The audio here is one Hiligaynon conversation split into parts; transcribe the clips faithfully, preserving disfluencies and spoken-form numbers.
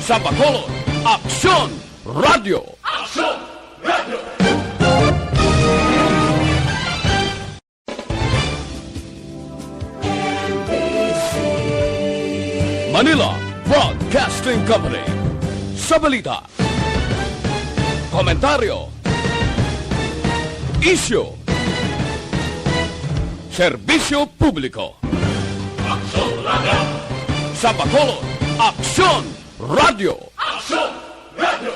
Sa Bacolod, Aksyon Radio. Aksyon Radio. Manila Broadcasting Company. Sa balita, komentaryo, isyu, serbisyo publiko. Aksyon Radio. Sa Bacolod, Aksyon Radio. Aksyon Radio.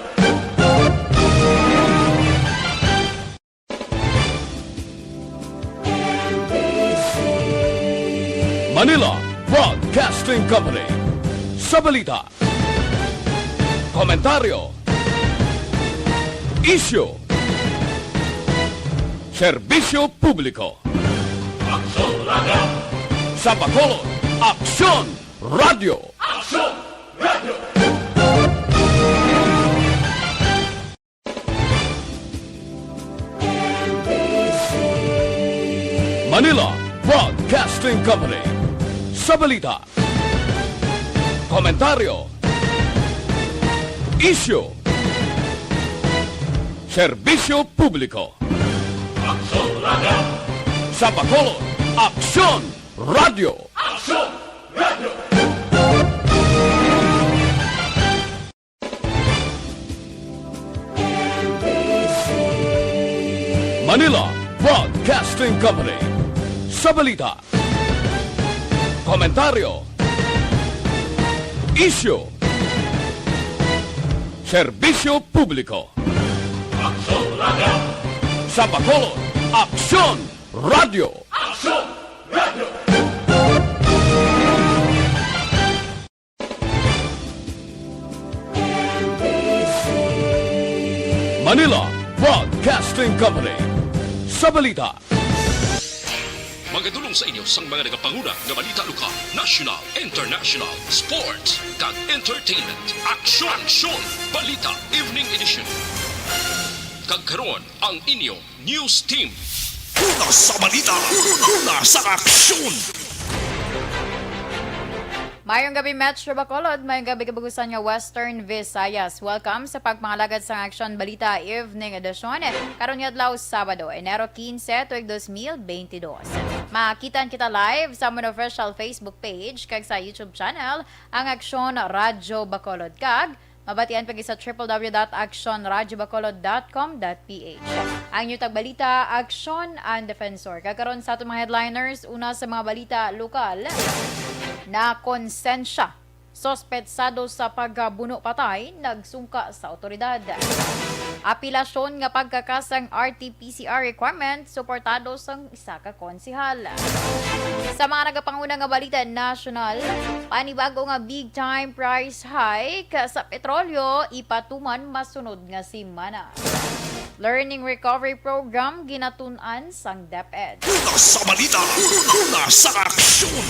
Manila Broadcasting Company. Sa balita, komentaryo, isyu, serbisyo publiko. Aksyon Radio. Sa Bacolod, Aksyon Radio. Aksyon Radio. Manila Broadcasting Company. Sa balita, komentaryo, isyu, serbisyo publiko. Aksyon Radio. Sa Bacolod, Aksyon Radio. Aksyon Radio. Manila Broadcasting Company. Sa balita, komentaryo, isyu, serbisyo publiko. Aksyon Radio. Sa Bacolod, Aksyon Radio. Aksyon Radio. Manila Broadcasting Company. Sa balita, magadulong sa inyo sang mga nagapanguna nga balita lokal, national, international, sports, kag entertainment. Aksyon! Aksyon! Balita Evening Edition. Kag karon, ang inyo news team. Una sa balita, una sa aksyon. Mayong gabi, Metro Bacolod. Mayong gabi, kabug-usan nga Western Visayas. Welcome sa pagpangalagad sang Aksyon Balita Evening Edition. Karon nga adlaw, Sabado, Enero quince, tuig dos mil beintidos. Makitaan kita live sa amon official Facebook page kag sa YouTube channel, ang Aksyon Radyo Bacolod, kag mabatian pa gid sa triple W dot aksyon radyo bacolod dot com dot P H. Ang inyo tagbalita, Aksyon, ang Defensor. Kag karon sa aton mga headliners, una sa mga balita lokal, nakonsensya suspetsado sa pagbuno patay, nagsungka sa awtoridad. Apelasyon nga pagkakas sang R T P C R requirement, suportado sang isa ka konsehal. Sa mga nagapanguna nga balita nasyonal, panibago nga big time price hike sa petrolyo ipatuman masunod nga semana. Learning Recovery Program ginatun-an sang DepEd. Una sa balita, una sa aksyon.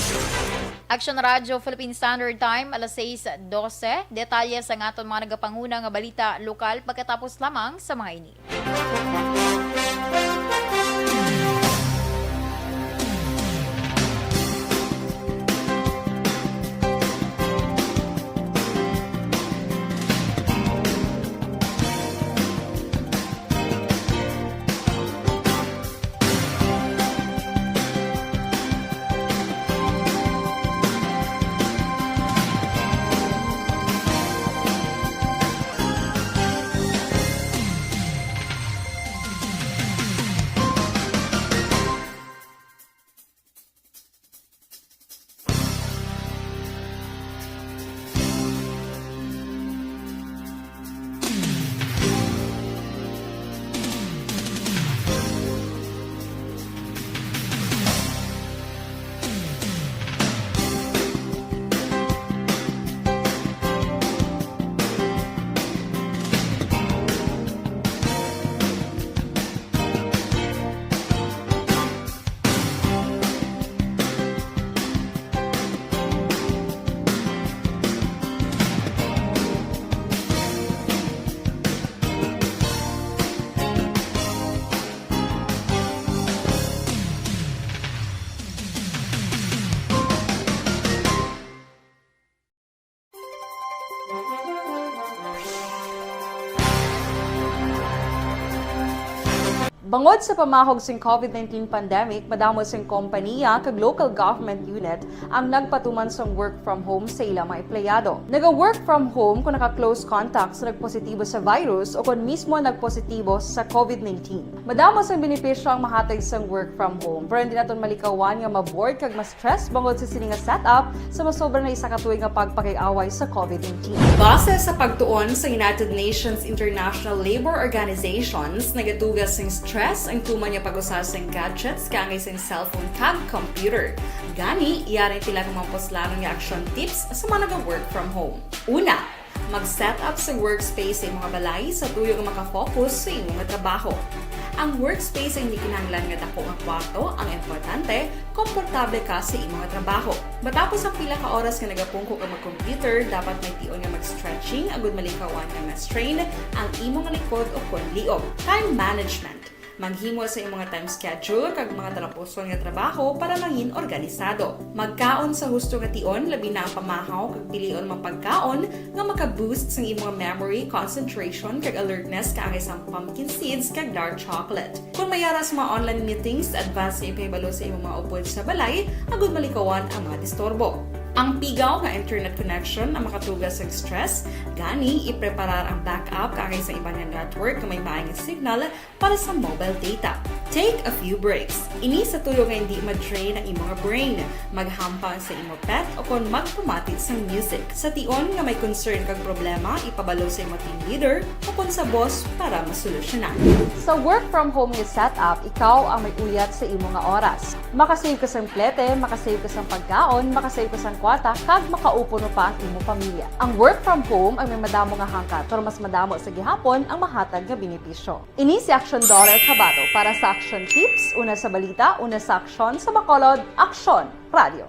Aksyon Radyo Philippine Standard Time, alas sais dose. Detalye sa aton mga nagapanguna nga balita lokal pagkatapos lamang sa mga ini. Bangod sa pamahog sing COVID nineteen pandemic, madamo sing kompanya kag local government unit ang nagpatuman sang work from home sa ila mga empleyado. Naga-work from home kung naka-close contact sa nagpositibo sa virus o kon mismo nagpositibo sa COVID nineteen. Madamo sang benepisyo ang mahatag sang work from home, pero hindi naton malikawan nga ma-bored kag ma-stress bangod sa sini nga setup sa masobra na isa ka tuig nga pagpakig-away sa COVID nineteen. Base sa pagtuon sa United Nations International Labor Organizations, nagatuga sing stress ang tuman nga pag-usa sing gadgets kaangay sing cellphone kag computer. Gani, yari ang pila ka mga puslanon nga action tips sa mga naga-work from home. Una, mag-set up sa workspace sa imong balay sa tuyo nga makafocus sa imong trabaho. Ang workspace ay hindi kinahanglan nga dako nga kwarto, ang importante, komportable ka sa imong trabaho. Matapos ang pila ka oras nga nagapungko ka mag-computer, dapat may tion nga mag-stretching agud malikawan nga ma-strain ang imong likod o kon liog. Time management. Maghimo sa imong time schedule kag mga talapuson nga trabaho para mangin organisado. Magkaon sa husto nga tion, labi na ang pamahaw kag pilion mga pagkaon nga maka-boost sang imong memory, concentration, kag alertness kaangay sang pumpkin seeds kag dark chocolate. Kung may ara sa mga online meetings, advance nga ipahibalo sa imong mga upod sa balay agud malikawan ang mga disturbo. Ang pigaw nga internet connection ang makatuga sa stress, gani ipreparar ang backup kaangay sa iban nga network nga may maayong signal para sa mobile data. Take a few breaks. Ini sa tuyo nga hindi ma-drain ang imong brain. Maghampang sa imo pet o kon magpamati sang music. Sa tion nga may concern kag problema, ipabalo sa imo team leader o kon sa boss para masolusyonan. Sa work from home nga setup, ikaw ang may uyat sa imo nga oras. Makasave ka sang plete, makasave ka sang pagkaon, makasave ka sang kwarta, kag makaupod pa ang imo pamilya. Ang work from home ang may madamo nga hangkat, pero mas madamo sa gihapon ang mahatag nga benepisyo. Ini si Aksyon Daughter Kabato para sa Aksyon Tips, una sa balita, una sa aksyon, sa Bacolod, Aksyon Radio.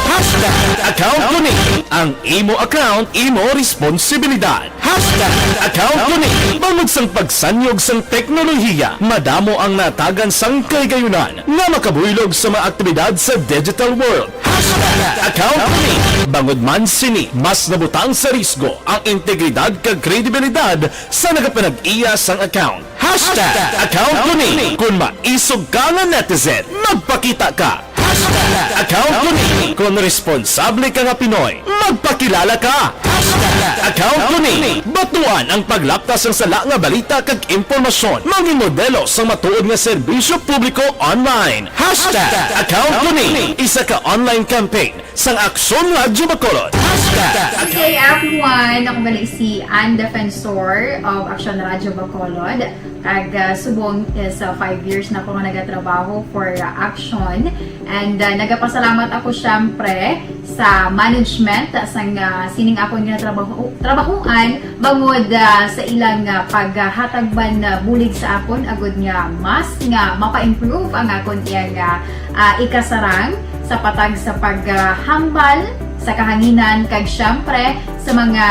Hashtag account ko ni. Ang imo account, imo responsibilidad. Hashtag account ko ni. Bangod sang pagsanyog sang teknolohiya, madamo ang natagan sang kahigayunan nga makabuylog sa mga aktibidad sa digital world. Hashtag account ko ni. Bangod man sini, mas nabutang sa risgo ang integridad kag kredibilidad sa nagapanag-iya sang account. Hashtag account ko ni. Kon maisog ka nga netizen, magpakita ka. Hashtag account ko ni. Kon responsable ka nga Pinoy, magpakilala ka. Hashtag account ko ni. Batuan ang paglapta sang sala nga balita kag impormasyon. Mangin modelo sang matuod nga serbisyo publiko online. Hashtag account ko ni. Isa ka online campaign sang Aksyon Radyo Bacolod. Hashtag. Good day, everyone! Ako gali si Ann Defensor of Aksyon Radyo Bacolod. Kag ah, subong is ah, five years na ko nga nagatrabaho for ah, Aksyon. And ah, nagapasalamat ako syempre sa management sang ah, sining akon nga trabaho, trabahuan bangod ah, sa ilang ah, paghatag man ah, bulig sa akon agud nga mas nga mapa-improve ang akon iyang ah, ah, ikasarang sa patag sa paghambal sa kahanginan kag siyempre sa mga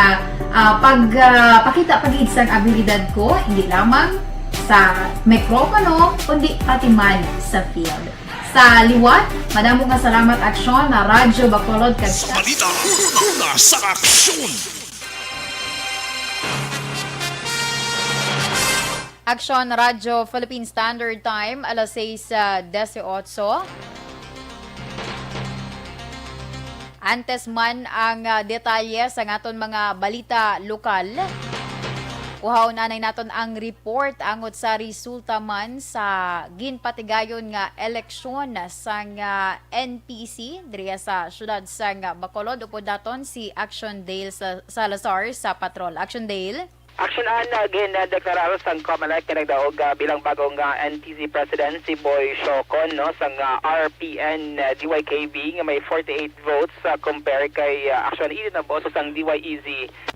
ah, pag ah, pakita pa gid sang abilidad ko hindi lamang sa mikropono kundi pati man sa field. Sa liwat, madamo nga salamat Aksyon na Radyo Bacolod kag Sa balita, una sa aksyon. Aksyon Radyo Philippine Standard Time, alas sais, ah, dieciocho. Antes man ang ah, detalye sa aton mga balita lokal, uhawon anay naton ang report angot sa resulta man sa ginpatigayon nga eleksyon sang ah, N P C diri sa siyudad sang Bacolod. Upod naton si Action Dale Sa- Salazar sa Patrol. Action Dale. Action Ann, ah, gindeklarar sang Comelec nga nagdaog ah, bilang bagong ah, N T C President si Boy Siocon, no, sang ah, R P N ah, D Y K B nga may forty-eight votes, ah, compare kay ah, Action Eden Aboso sang D Y E Z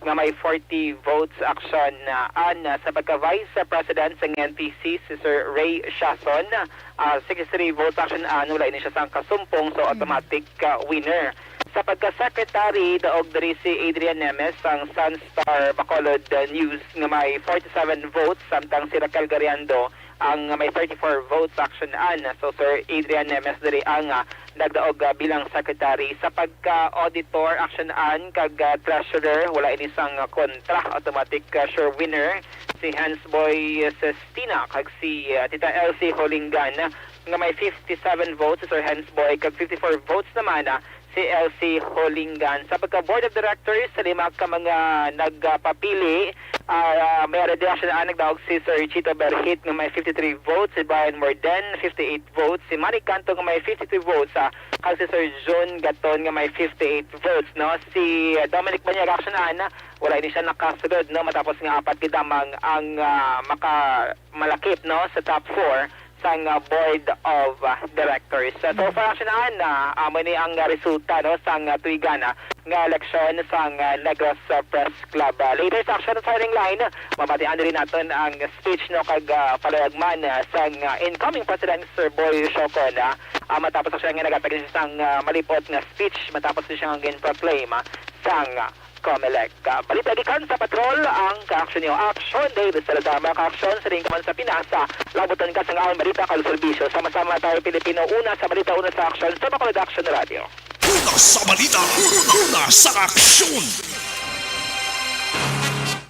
nga may forty votes. Action ah, Ann, ah, sa pagka-Vice President sang N T C, si Sir Ray Siason, ah, sixty-three votes. Action Ann, wala ini siya sang kasumpong, so automatic ah, winner. Sa pagka-secretary, daog diri si Adrian Nemes sang Sunstar Bacolod News nga may forty-seven votes, samtang si Raquel Gariando ang may thirty-four votes, Action Ann. So, Sir Adrian Mesdri ang, ah, nagdaog, ah, bilang secretary. Sa pagka-auditor, Action Ann, kag, ah, treasurer, wala ini sang, ah, kontra, automatic, ah, sure winner si Hensboy Sestina kag si, ah, Tita Elsie Holingan, nga may fifty-seven votes, si Sir Hensboy, kag fifty-four votes naman, ah, si Elsie Holingan. Sa pagka Board of Directors, sa lima ka mga nagpapili, ah, may reelection ang nagdaog si Sir Chito Berhit nga may fifty-three votes, si Brian Morden, fifty-eight votes, si Manny Canto nga may fifty-two votes, ah, kag si Sir John Gaton nga may fifty-eight votes, no? Si Dominic Banyag, Action Ann, wala ini siya nakasulod, no? Matapos nga apat gid lamang ang, ah, makamalakip, no, sa top four sang, ah, Board of, ah, Directors. So, so far, Action Ann, ah, amo ni ang, ah, resulta, no, sang, ah, tuigan, ah, nga eleksyon sang, ah, Negros, ah, Press Club. Ah, later sa Action Firing Line, mabatian rin naton ang speech, no, kag, ah, palayag man, ah, sang, ah, incoming President Sir Boy Siocon, ah, ah, matapos siya nga nagatag sang, ah, malipot nga speech matapos siya nga gin-proclaim, ah, sang, ah, Comelec. Ah, balita gikan sa Patrol, ang ka-action niyo. Action Davis Salazar, mga ka-action, sa rin ka man sa Pinas, ah, labutan ka sa ngaon balita kag serbisyo. Sama-sama tayo, Pilipino, una sa balita, una sa action, sa Bacolod Action Radio. Una sa balita, una sa aksyon.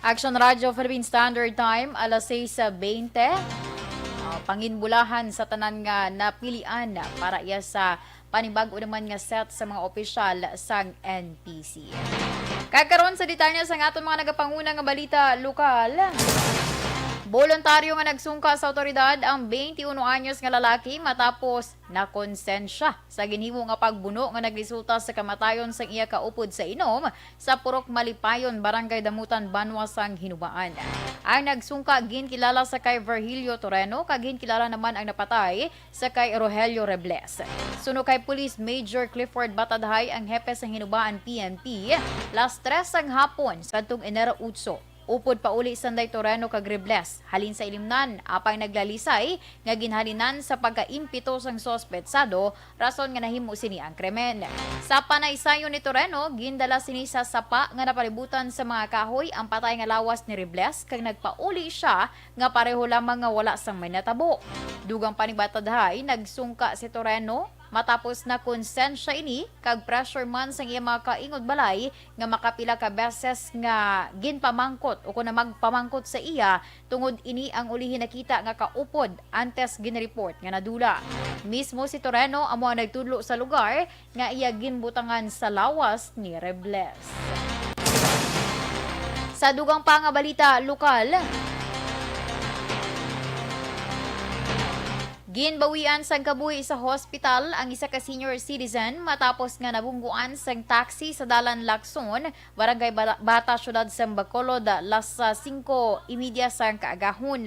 Action Radio Philippine Standard Time, alas sais bente. Ah, panginbulahan sa tanan nga napilian para iya sa panibag-o naman nga set sa mga opisyal sang N P C. Kag karon sa detalye sang aton mga nagapanguna nga balita lokal. Boluntaryo nga nagsungka sa awtoridad ang twenty-one anyos nga lalaki matapos nakonsensya sa ginhimo nga pagbuno nga nagresulta sa kamatayon sang iya kaupod sa inom sa Purok Malipayon, Barangay Damutan, Banwa sang Hinubaan. Ang nagsungka ginkilala sa kay Virgilio Toreno kag ginkilala naman ang napatay sa kay Rogelio Rebles. Suno kay Police Major Clifford Batadhay, ang hepe sa Hinubaan P N P, las tres sang hapon sadtong Enero otso, upod pauli sanday Toreno kag Rebles halin sa Ilimnan, apang naglalisay nga ginhalinan sa pagkaimpito sang suspetsado, rason nga nahimo sini ang krimen. Sa panaysayon ni Toreno, gindala sini sa sapa nga napalibutan sa mga kahoy ang patay nga lawas ni Rebles kag nagpauli siya nga pareho lamang nga wala sang may natabo. Dugang pa ni Batadhay, nagsungka si Toreno matapos nakonsensya ini kag pressure man sang iya mga kaingod balay nga makapila ka beses nga ginpamangkot o kon magpamangkot sa iya tungod ini ang ulihi nakita nga kaupod antes ginreport nga nadula. Mismo si Toreno amo ang nagtudlo sa lugar nga iya ginbutangan sa lawas ni Rebles. Sa dugang pa nga balita lokal, ginbawian sang kabuhi sa hospital ang isa ka senior citizen matapos nga nabungguan sang taxi sa Dalan Lacson, Barangay Bala-, Bata, Siyudad sang Bacolod, las, ah, singko y media sang kaagahon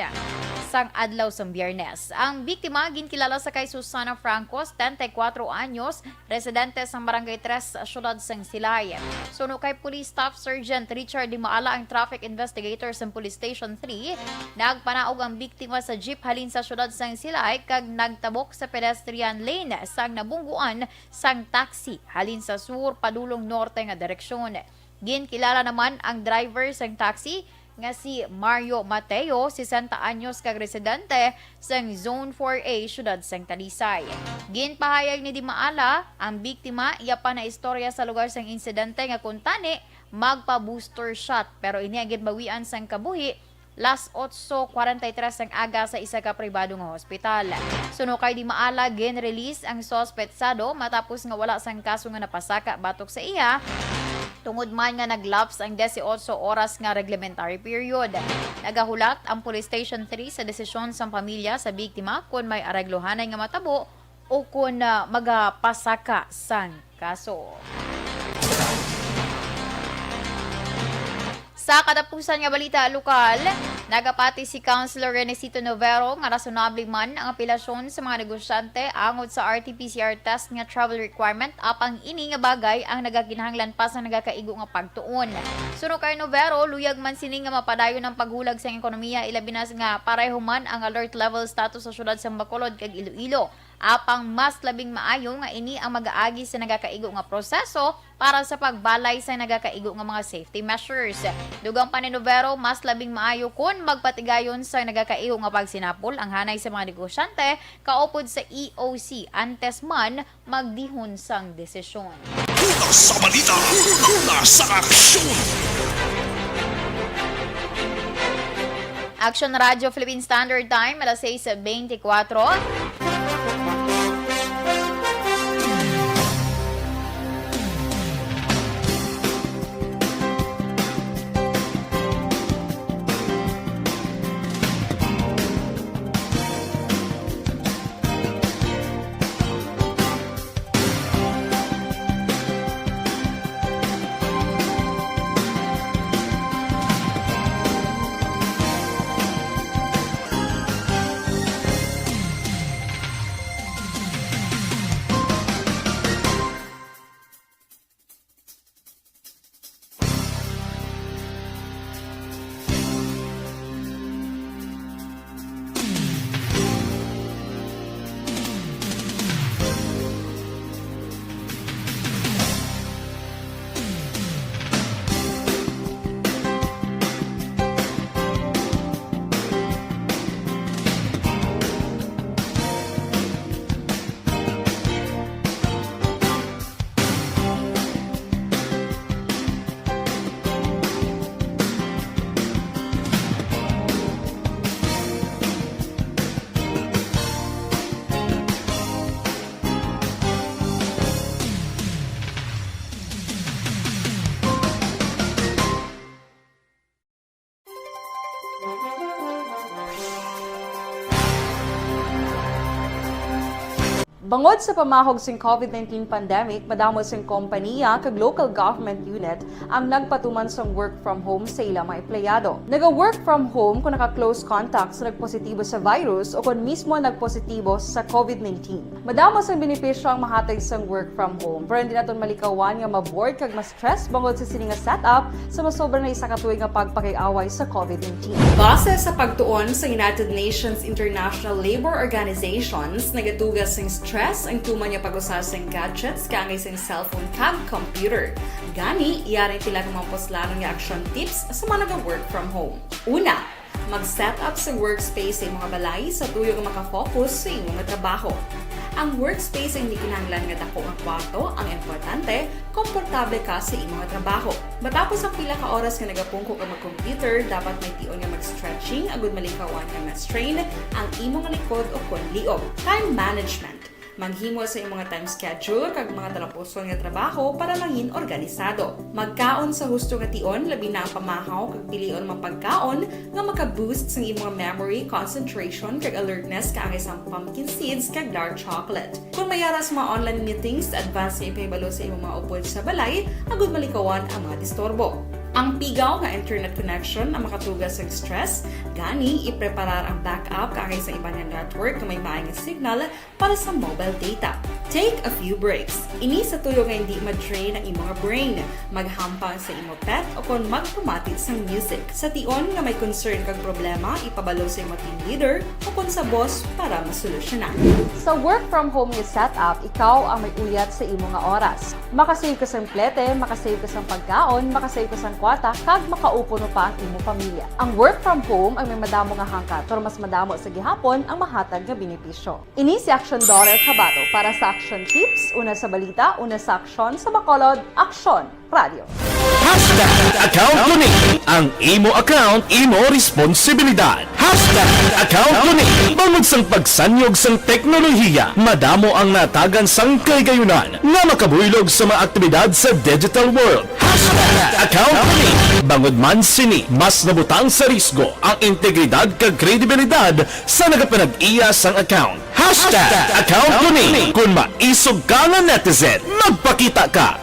sang adlaw sang Biyernes. Ang biktima ginkilala sa kay Susana Franco, setenta y cuatro anyos, residente sang Barangay Tres, Siyudad sang Silay. Suno kay Police Staff Sergeant Richard Dimaala, ang traffic investigator sang Police Station three, nagpanaog ang biktima sa jeep halin sa siyudad sang Silay kag nagtabok sa pedestrian lane sang nabungguan sang taxi halin sa sur padulong norte nga direksyon. Ginkilala naman ang driver sang taxi nga si Mario Mateo, sesenta anyos kag residente sang Zone four A, siyudad sang Talisay. Ginpahayag ni Dimaala, ang biktima iya pa naistorya sa lugar sang insidente nga kuntani magpa-booster shot, pero ini ang ginbawian sang kabuhi las otso cuarenta y tres sang aga sa isa ka pribado nga hospital. Suno kay Dimaala, gin-release ang suspetsado matapos nga wala sang kaso nga napasaka batok sa iya, tungod man nga nag-lapse ang disiotso oras nga reglementary period. Nagahulat ang Police Station three sa desisyon sang pamilya sa biktima kon may areglohanay nga matabo o kon, ah, magapasaka sang kaso. Sa katapusan nga balita lokal, nagapati si Councilor Renesito Novero nga rasonable man ang apelasyon sa mga negosyante angot sa R T P C R test nga travel requirement, apang ini nga bagay ang nagakinahanglan pa sa nagakaigo nga pagtuon. Suno kay Novero, luyag man sini nga mapadayon ang paghulag sang ekonomiya, ilabi na nga pareho man ang alert level status sa siyudad sang Bacolod kag Iloilo. Apang mas labing maayo nga ini ang mag-aagi sa nagakaigo nga proseso para sa pagbalay sa nagakaigo nga mga safety measures. Dugang paninubero, mas labing maayo kon magpatigayon sa nagakaigo nga pagsinapol ang hanay sa mga negosyante kaupod sa E O C antes man magdihon sang desisyon. Una sa balita, una sa aksyon. Action Radio Philippine Standard Time, alas sais beintikwatro. Bangod sa pamahog sing COVID nineteen pandemic, madamo sing kompaniya kag local government unit ang nagpatuman sang work from home sa ila mga empleyado. Naga-work from home kon naka-close contact sa nagpositibo sa virus o kon mismo nagpositibo sa COVID nineteen. Madamo sang benepisyo ang mahatag sang work from home, pero hindi naton malikawan nga ma-bored kag ma-stress bangod sa sini nga setup sa masobra na isa ka tuig nga pagpakig-away sa COVID nineteen. Base sa pagtuon sa United Nations International Labour Organizations, nagatuga sing stress ang tuman nga pag-usa sing gadgets kaangay sing cellphone kag computer. Gani, yari pila ka mga puslanon nga action tips sa mga naga-work from home. Una, mag-set up sa workspace sa imong balay sa tuyo nga makafocus sa imo nga trabaho. Ang workspace hindi kinahanglan nga dako nga kwarto, ang importante, komportable ka sa imo nga trabaho. Matapos ang pila ka oras nga nagapungko ka mag-computer, dapat may tion nga mag-stretching agud malikawan nga ma-strain ang imo nga likod o kon liog. Time management. Maghimo sa imong nga time schedule kag mga talapuson nga trabaho para mangin organisado. Magkaon sa husto nga tion, labi na ang pamahaw kag pilion mga pagkaon nga maka-boost sang imong memory, concentration, kag alertness kaangay sang pumpkin seeds kag dark chocolate. Kon may ara sa mga online meetings, advance nga ipahibalo sa imong mga upod sa balay agud malikawan ang mga disturbo. Ang pigaw nga internet connection ang makatuga sang stress, gani ipreparar ang backup kaangay sa iban nga network nga may maay nga signal para sa mobile data. Take a few breaks. Ini sa tuyo nga hindi ma-drain ang imo nga brain. Maghampang sa imo pet o kon magpamati sang music. Sa tion nga may concern kag problema, ipabalo sa imo team leader o kon sa boss para masolusyonan. Sa work from home nga setup, ikaw ang may uyat sa imo nga oras. Makasave ka sang plete, makasave ka sang pagkaon, makasave ka sang kwarta, kag makaupod pa ang imo pamilya. Ang work from home ang may madamo nga hangkat, pero mas madamo sa gihapon ang mahatag nga benepisyo. Ini si Action Daughter Kabato para sa Action Tips, una sa balita, una sa aksyon, sa Bacolod, Aksyon Radio. Hashtag account ko ni. Ang imo account, imo responsibilidad. Hashtag account ko ni. Bangod sang pagsanyog sang teknolohiya, madamo ang natagan sang kahigayunan nga makabuylog sa mga aktibidad sa digital world. Hashtag account ko ni. Bangod man sini, mas nabutang sa risgo ang integridad kag kredibilidad sa nagapanag-iya sang account. Hashtag account ko ni. Kon maisog ka nga netizen, magpakita ka.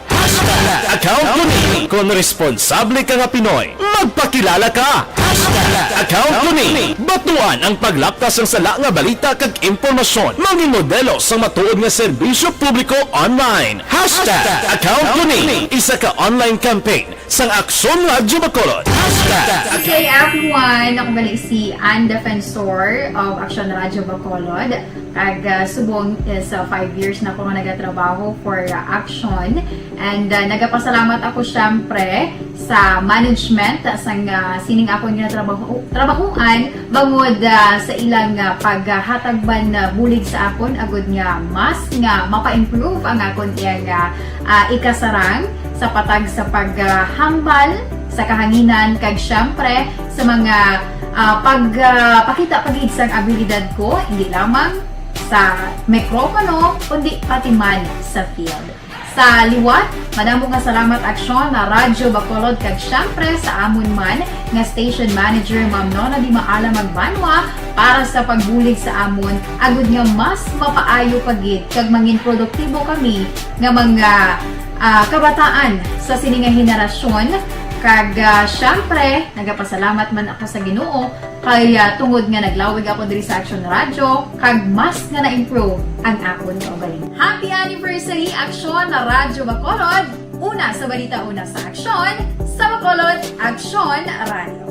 Account ko ni. Kon responsable ka nga Pinoy, magpakilala ka. Hashtag account ko ni. Batuan ang paglapkas sang sala nga balita kag impormasyon. Mangin modelo sang matuod nga serbisyo publiko online. Hashtag account ko ni. Isa ka online campaign sang Aksyon Radyo Bacolod. Hashtag. Good day, everyone. Ako gali si Ann Defensor of Aksyon Radyo Bacolod. Kag, ah, subong is, ah, five years na ko nga nagatrabaho for, ah, Aksyon. And, ah, nagapasalamat ako, syempre, sa management, ah, sang, ah, sining akon nga trabaho, trabahoan, bangod, ah, sa ilang, ah, paghatag man, ah, bulig sa akon, agud nga mas nga mapa-improve ang akon iyang, ah, ah, ikasarang sa patag sa paghambal sa kahanginan, kag, syempre, sa mga, ah, pag, ah, pakita pa gid sang abilidad ko, hindi lamang sa mikropono, kundi pati man sa field. Sa liwat, madamo nga salamat, Aksyon, na Radyo Bacolod, kag, syempre, sa amon man nga station manager, Ma'am Nona Di Maala Magbanwa, para sa pagbulig sa amon, agud nga mas mapaayo pa gid kag mangin produktibo kami nga mga, ah, kabataan sa sini nga henerasyon. Kag, ah, syempre, nagapasalamat man ako sa Ginoo kay, ah, tungod nga naglawig ako diri sa Aksyon Radyo, kag mas nga na-improve ang akon kaugalingon. Happy anniversary, Aksyon Radyo Bacolod! Una sa balita, una sa aksyon, sa Bacolod, Aksyon Radyo.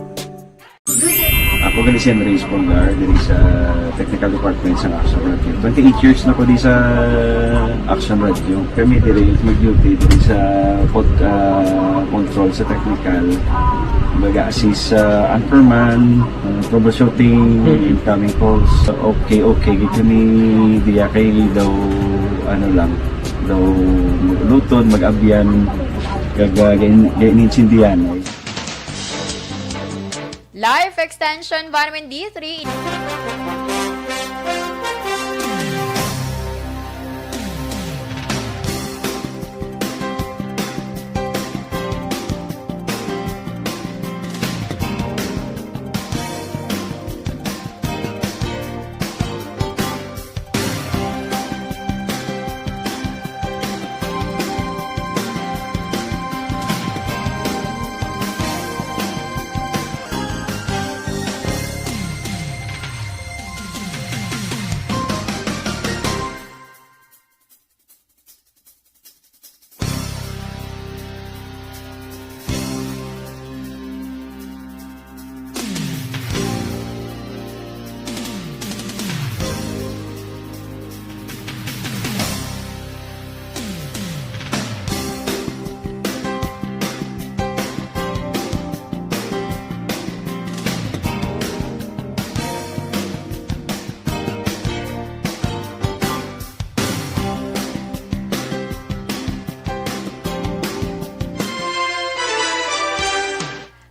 Ako gali si Henry Espolgar, diri sa Technical Department sa Aksyon Radyo. Twenty-eight years na ko di sa Aksyon Radyo. Kami diri mag-duty diri sa pod-, ah, control sa technical. Mag-assist sa anchorman, ah, troubleshooting, Mm. incoming calls. Okay, okay. Gid kami diya kay daw, ano lang, daw luton, mag-abyan, kag, ah, gain-, gain-, intindihan. Life Extension Vitamin D three.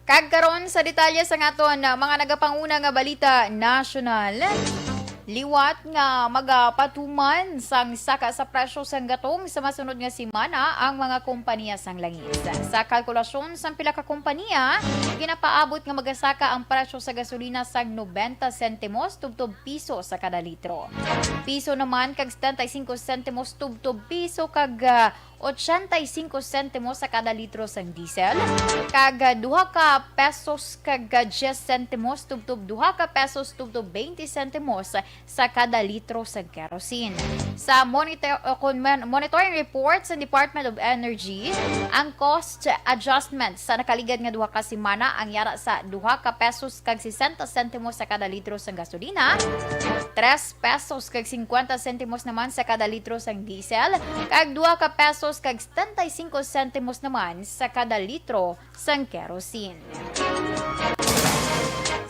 Kag karon sa detalye sang aton, ah, mga nagapanguna nga balita nasyonal. Liwat nga magapatuman sang saka sa presyo sang gatong sa masunod nga semana ang mga kompanya sang langis. Sa kalkulasyon sang pila ka kompanya, ginapaabot nga magasaka ang presyo sa gasolina sang nobenta sentimos tubtob piso sa kada litro. Piso naman kag setenta y cinco sentimos tubtob piso kag, ah, ochenta y cinco sentimos sa kada litro sang diesel, kag, ah, duha ka pesos kag, ah, diyes sentimos tubtob duha ka pesos tubtob twenty sentimos sa kada litro sang kerosene. Sa monitor-, o kon mon-, monitoring report sa Department of Energy, ang cost adjustment sa nakaligad nga duha ka semana ang yara sa duha ka pesos kag sesenta sentimos sa kada litro sang gasolina, tres pesos kag cincuenta sentimos naman sa kada litro sang diesel, kag duha ka pesos kag setenta y cinco sentimos naman sa kada litro sang kerosene.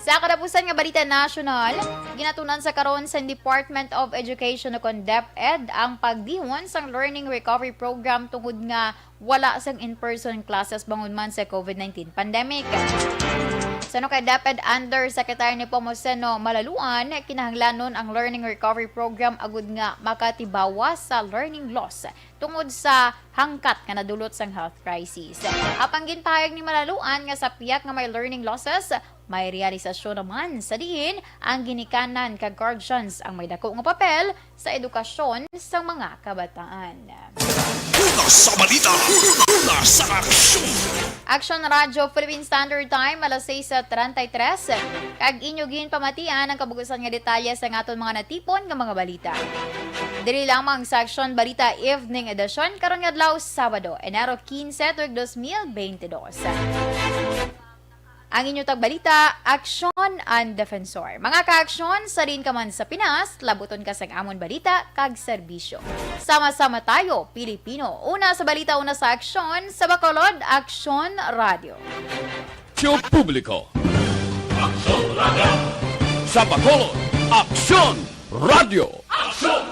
Sa katapusan nga balita nasyonal, ginatun-an sa karon sa Department of Education o kon DepEd ang pagdihon sang Learning Recovery Program tungod nga wala sang in-person classes bangod man sa COVID nineteen pandemic. Suno kay DepEd Undersecretary Nepomuceno Malaluan, kinahanglanon ang Learning Recovery Program agud nga makatibawas sa learning loss tungod sa hangkat nga nadulot sang health crisis. Apang ginpahayag ni Malaluan nga sa pihak nga may learning losses, may realisasyon naman sa diin ang ginikanan kag guardians ang may dako nga papel sa edukasyon sang mga kabataan. Sa balita, una sa aksyon. Aksyon Radyo Philippine Standard Time, alas sais treinta y tres. Kag inyo ginpamatian ang kabugusan nga detalye sa aton mga natipon nga mga balita. Diri lamang sa Aksyon Balita Evening Edition karon nga adlaw, Sabado, Enero quince, tuig dos mil bente dos. Ang inyo tagbalita, Aksyon and Defensor. Mga kaaksyon, sa diin ka man sa Pinas, labuton ka sang amon balita kag serbisyo. Sama-sama tayo, Pilipino. Una sa balita, una sa aksyon, sa Bacolod, Aksyon Radio. Syo publiko. Aksyon Radio. Sa Bacolod, Aksyon Radio. Aksyon